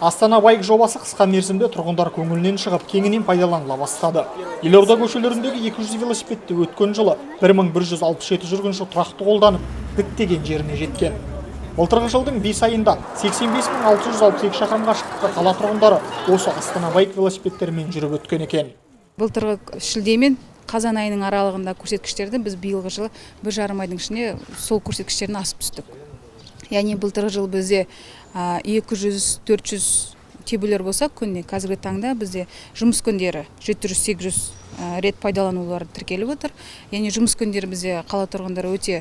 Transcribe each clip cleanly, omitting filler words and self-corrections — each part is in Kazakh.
Астана Байк жобасы қысқа мерзімде тұрғындар көңілінен шығып, кеңінен пайдаланыла бастады. Елорда көшелеріндегі 200 велосипедті өткен жылы 1167 жүргінші тұрақты қолданып, діттеген жеріне жеткен. Былтырғы жылдың 5 айында 85 662 шақырым қашықтықты қала тұрғындары осы Астана Байк велосипедтерімен жүріп өткен екен. Былтырғы шілде мен қазан айының аралығында көрсеткіштерді біз биылғы жылы 1,5 айдың ішінде сол көрсеткіштерден асып түстік. Яғни былтырғы жылы бізде 200-400 тебулер болса күніне, қазіргі таңда бізде жұмыс күндері 700-800 рет пайдаланулар тіркеліп отыр. Яғни жұмыс күндері бізде қала тұрғындары өте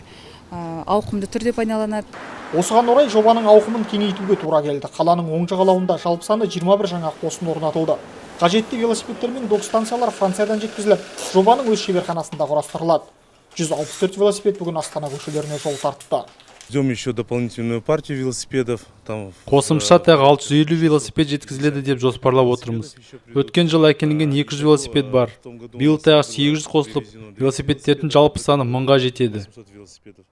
ауқымды түрде пайдаланады. Осыған орай жобаның ауқымын кеңейтуге тура келді. Қаланың оң жағалауында жалпы саны 21 жаңа қосын орнатылды. Қажетті велосипедтер мен док станциялар Франциядан жеткізіліп, жобаның өз шеберханасында құрастырылады. 164 велосипед бүгін Астана көшелеріне жол тартты. Ждем еще дополнительную партию велосипедов. Там Қосымша тағы 650 велосипед жеткізіледі деп жоспарлап отырмыз. Өткен жылы әкелінген 200 велосипед бар. Биыл тағы 800 қосылып, велосипедтердің жалпы саны 1000-ға жетеді. 700 велосипедов.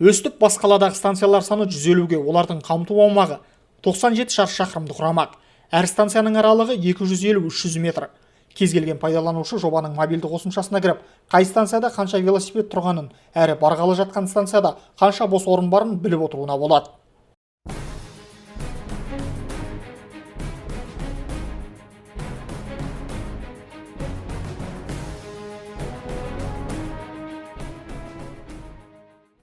Өстіп, бас қаладағы станциялар саны 150-ге, олардың қамту аумағы 97 шаршы шақырымды құрамақ. Әр станцияның аралығы 250-300 метр. Кез келген пайдаланушы жобаның мобильді қосымшасына кіріп, қай станцияда қанша велосипед тұрғанын, әрі барғалы жатқан станцияда қанша бос орын барын біліп отыруына болады.